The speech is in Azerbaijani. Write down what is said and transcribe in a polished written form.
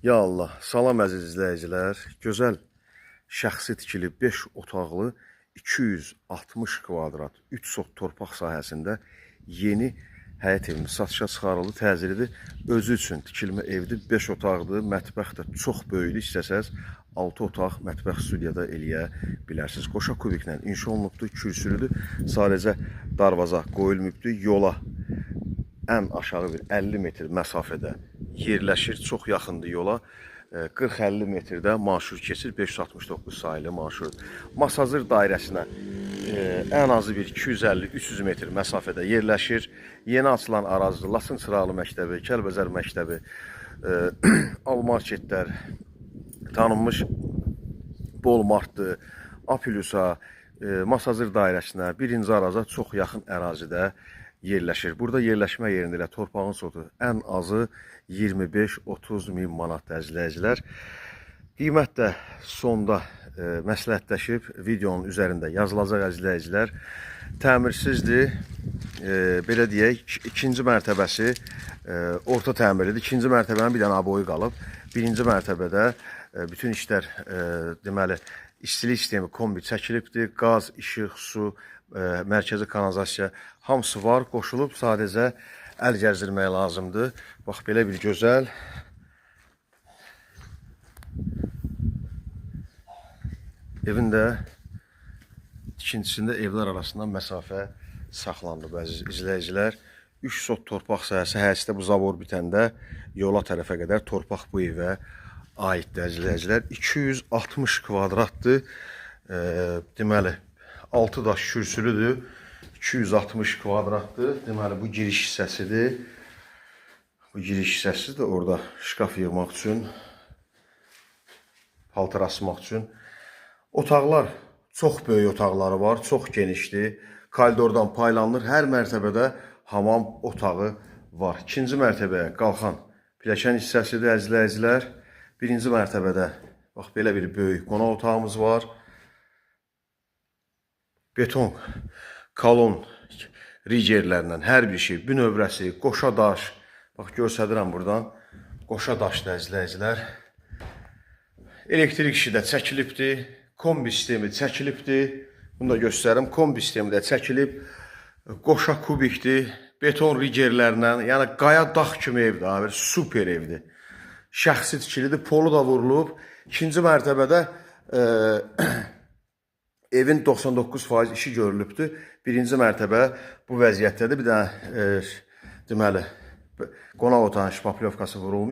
Ya Allah, salam əziz izləyicilər. Gözəl şəxsi tikili 5 otaqlı 260 kvadrat 3 sot torpaq sahəsində yeni həyət evimiz satışa çıxarıldı, təzilidir. Özü üçün tikilmə evdir, 5 otaqdır, mətbəx də çox böyükdür. İstəsəz 6 otaq mətbəx studiyada eləyə bilərsiniz. Qoşa kubiklə inşa olunubdur, kürsülüdür. Sadəcə darvaza qoyulmayıbdır. Yola ən aşağı bir 50 metr məsafədə yerləşir. Çox yaxındır yola. 40-50 metrdə marşrut keçir. 569 sayılı marşrut. Masazır dairəsinə ən azı bir 250-300 metr məsafədə yerləşir. Yeni açılan ərazi Laçın Çıraqlı məktəbi, Kəlbəcər məktəbi, Al marketlər, tanınmış Bol Martdır, A Plusa, Masazır dairəsinə, birinci Araza çox yaxın ərazidə yerləşir. Burada yerləşmə yerində elə torpağın sotu ən azı 25-30 min manatdır əzizləyicilər. Qiymət də sonda məsləhətləşib videonun üzərində yazılacaq əzizləyicilər. Təmirsizdir. Belə deyək, ikinci mərtəbəsi orta təmirlidir. İkinci mərtəbənin bir dənə aboyu qalıb. Birinci mərtəbədə bütün işlər deməli istilik sistemi kombi çəkilibdir. Qaz, işıq, su, mərkəzi kanalizasiya hamısı var, qoşulub. Sadəcə əl gəzdirmək lazımdır. Bax belə bir gözəl evin də tikintisində evlər arasında məsafə saxlanılıb əziz izləyicilər. 3 sot torpaq sahəsi həyətdə bu zabor bitəndə yola tərəfə qədər torpaq bu evə aiddir əziz izləyicilər. 260 kvadratdır. Deməli 6 daş kürsülüdür. 260 kvadratdır. Deməli bu giriş hissəsidir. Bu giriş hissəsi də orada şkaf yığmaq üçün, paltar asmaq üçün. Otaqlar çox böyük otaqları var, çox genişdir. Koridordan paylanılır. Hər mərtəbədə hamam otağı var. İkinci mərtəbəyə qalxan pilləkən hissəsidir əziz izləyicilər. Birinci mərtəbədə bax belə bir böyük qonaq otağımız var. Beton, kolon rigerlərlə hər bir şey, bünövrəsi, qoşa daş. Bax göstərirəm buradan. Qoşa daşdır əziz izləyicilər. Elektrik işi də çəkilibdir. Kombi sistemi çəkilibdir. Bunu da göstərim. Kombi sistemi də çəkilib. Qoşa kubikdir. Beton rigerlərlə, yəni qaya dağ kimi evdir, abi, super evdir. Şəxsi tikilidir, polu da vurulub. İkinci mərtəbədə evin 99% işi görülübdür. Birinci mərtəbə bu vəziyyətdədir. Bir dənə deməli qonaq otağının şpaplyovkası vurulmuş.